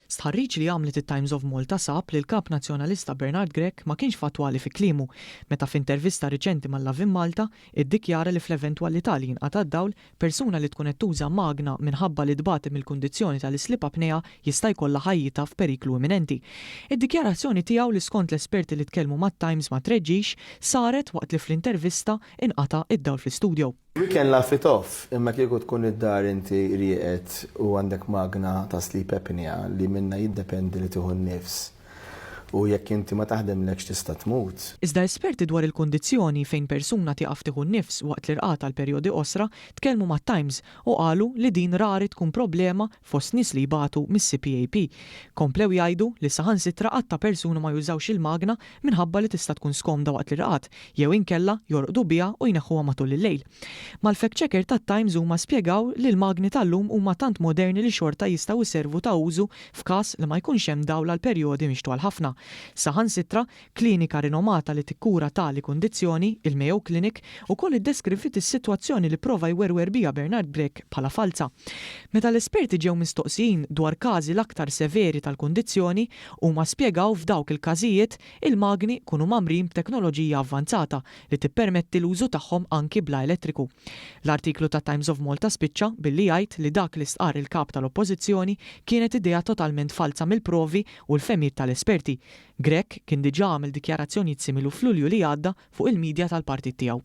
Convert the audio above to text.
Stħarriġ li għamlet it-Times of Malta sab li l-Kap Nazzjonalista Bernard Grech ma kienx fattwali fi kliemu meta f'intervista riċenti ma' Lovin Malta iddikjara li fl-eventwalità li jinqata' d-dawl, persuna li tkun qed tuża magna minħabba li tbati mill-kundizzjoni tal-isleep apnea jista' jkollha ħajjitha f'periklu imminenti. Id-dikjarazzjoni tiegħu li skont l-esperti li tkellmu mat-Times ma treġġix saret waqt li fl-intervista inqata' d-dawl fl-istudio. We can laugh it off, imma kieku tkun id-dar inti rieqed u għandek magna ta' sleep apnea li minnha jiddependi li tieħu n-nifs u jekk inti ma taħdemlekx tista' tmut. Iżda esperti dwar il-kundizzjoni fejn persuna tieqaf tieħu n-nifs waqt l-irqad għal perjodi qosra tkellmu mat-Times u qalu li din rari tkun problema fost nies li jbatu mis-CPAP. Komplew jgħidu li saħansitra għadd ta' persuni ma jużawx il-magna minħabba li tista' tkun skomda waqt l-irqad jew inkella jorqdu biha u jneħħuha matul il-lejl. Mal-fact checker tat-Times huma spjegaw li l-magni tal-lum huma tant moderni li xorta jistgħu jservu ta' użu f'każ li ma jkunx hemm dawl għal perjodi mhix twal ħafna. Saħansitra, Klinika rinomata li tikkura tali kundizzjoni, il-Mayo Clinic, ukoll iddeskriviet is-sitwazzjoni li pprova jwerwer biha Bernard Grech bħala falza. Meta l-esperti ġew mistoqsijin dwar każi l-aktar severi tal-kundizzjoni, huma spjegaw f'dawk il-każijiet il-magni jkunu mgħammrin b'teknoloġija avvanzata li tippermetti l-użu tagħhom anki bla elettriku. L-artiklu tat-Times of Malta spiċċa billi jgħid li dak li stqarr il-Kap tal-Oppożizzjoni kienet idea totalment falza mill-provi u l-fehmiet tal-esperti. Grech kien diġà għamel dikjarazzjonijiet similu f'Lulju li għadda fuq il-media tal-partit tiegħu.